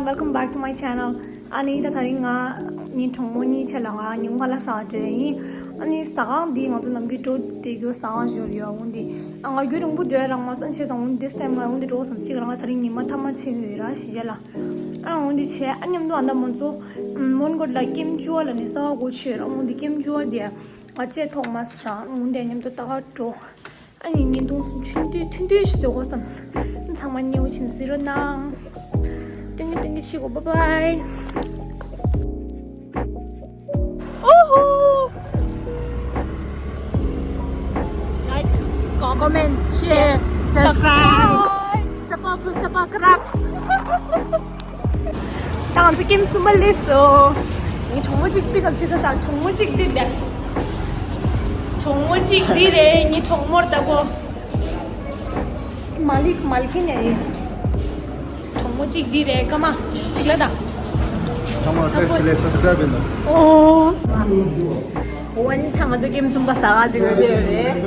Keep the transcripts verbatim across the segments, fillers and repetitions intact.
Welcome back to my channel. ཨ་ནི་ད་དེ་རིང་ང་ངའི་གྲོགས་མོ་གཉིས་ཆེད་ལ་ང་ཉིན་གུང་ཁ་ལག་ཟ་བར་འགྲོ་ཡ་ཡིན། ཨ་ནི་ཟ་ཁང་འདི་ང་ཚོ་ནམ་རྒྱུན་འགྲོ་བསྡད་རྒྱུ་ཟ་ཁང་ཞིག་ཡོད་རེད་ཡ། འོ་འདི་ཨ་ང་རྒྱུན་རིང་པོ་འགྲོ་ཡ་རག་མ་སོང་། བྱས་ཙང་འོ་འདི་this time ང་འོ་འདི་འགྲོ་བསམ། གཅིག་རང་ད་དེ་རིང་ཉི་མ་ཐ་མ་ཆེན་ཡོད་ར་གཞིས་ཆགས་ལ། ཨ་འོ་འདི་བྱས་ཨ་མཉམ་དུ་ཨ་ད་མ་ཚོ་མོན་གྷོ་ལ་ཀེམ་ཅུ་ལ་ནི་ཟ་བ་གོ་ཆོད་ར། འོ་འདི་ཀེམ་ཅུ་འདི་ང་བཅས་ཐོག་མ་སི་རང་འོ་འདི་མཉམ་དུ་ལྟ་ག་འགྲོ། ཨ་ནི་བརྙན་ཐུང་ཐུང་ཐུང་ཐུང་ཞིག་བཟོ་དགོས་བསམ། ཚང་མ་མཉེས་པོ་བྱས་ནས་གཟིགས་རོགས་གནང་། ཏིང་ཏིང་ཤི་གོ། Bye bye. Ooh. Like, comment, share, subscribe. Subscribe. Subscribe. ད་ང་ཚོ་ཀེམ་གསུམ་པ་སླེབས་སོང་། ངའི་གྲོགས་མོ་གཅིག་པིག་ཨབ་བྱེད་ས་ས། གྲོགས་མོ་གཅིག་འདི་རེད། གྲོགས་མོ་གཅིག་འདི་རེད། ངའི་གྲོགས་མོར་ལྟ་གོ། མ་ལིག་མ་ལིག་ནས་རེད། གྲོགས་མོ་གཅིག་འདི་རེད། ཀ་མ་གཅིག་ལ་ད། ཚང་མ་ལ་བཀྲ་ཤིས་བདེ་ལེགས། སབ་སི་ཀྲའིབ་ཡིན་ནོ། ཨོ། འོ་ན་ད་ང་ཚོ་ཀེམ་གསུམ་པ་ཟ་ག་ཅིག་ལ་བསྡད་ཡོད་རེད།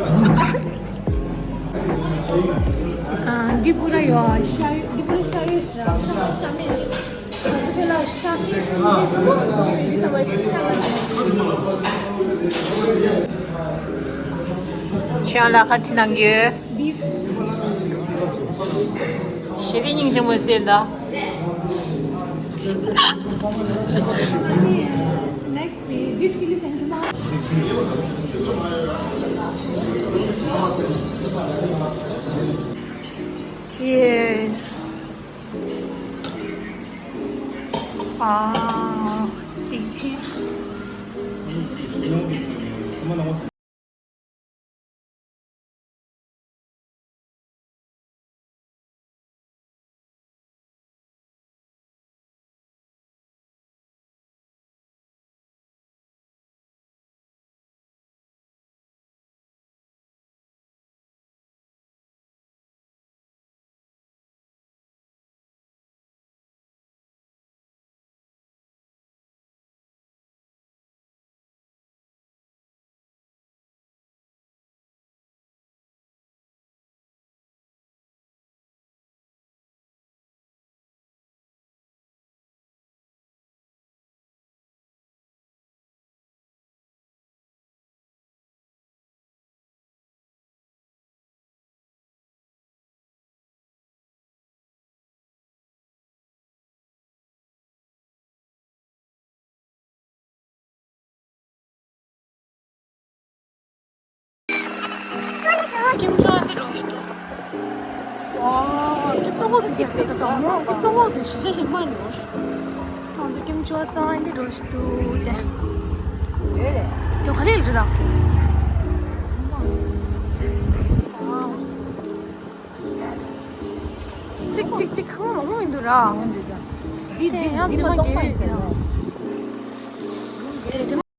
ཨ། འདི་པུ་ར་ཡོད། ཤ་ཡོད། འདི་པུ་ར་ཤ་ཡོད་ཤི་ར། ཤ་མེད་ཤི། ང་ཚོ་དེ་ལ་ཤ་སེ་སུམ་ཅུ་སོ་ཙམ་རེད་ཟེར་བ། ཤ་ལ་ཤ་ལ་ཁ་ཁྲི་ནང་ཡོད། ཞེ་གི་སྙིང་རྗེ་མོ་བསྟན་ད། Next day, beef chili ཞང་ཞུ་མ། Cheers. Wow, ཏིང་ཆེ། ཀེམ་ཅུ་འདི་འགྲོ་ཞིག་འདུག་ཨ། ཀེམ་ཏོག་ཏོག་འདི་ཀེམ་ཏོག་ཏོག་འདི་གཞིས་ཆགས་ཤིག་མ་འགྲོ་ཞིག་ང་ཚོ་ཀེམ་ཅུ་སང་འདི་འགྲོ་ཞིག་འདུག་སྟེ། འགྲོ་ག་ལེ་ལེ་ར། ཅིག་ཅིག་ཅིག་ཁང་མང་པོ་མི་འདུག་ར། དེ་ཡང་ཅི་མ་རྒྱལ་ཡོད་ཀྱི་ར། དེ་དེ།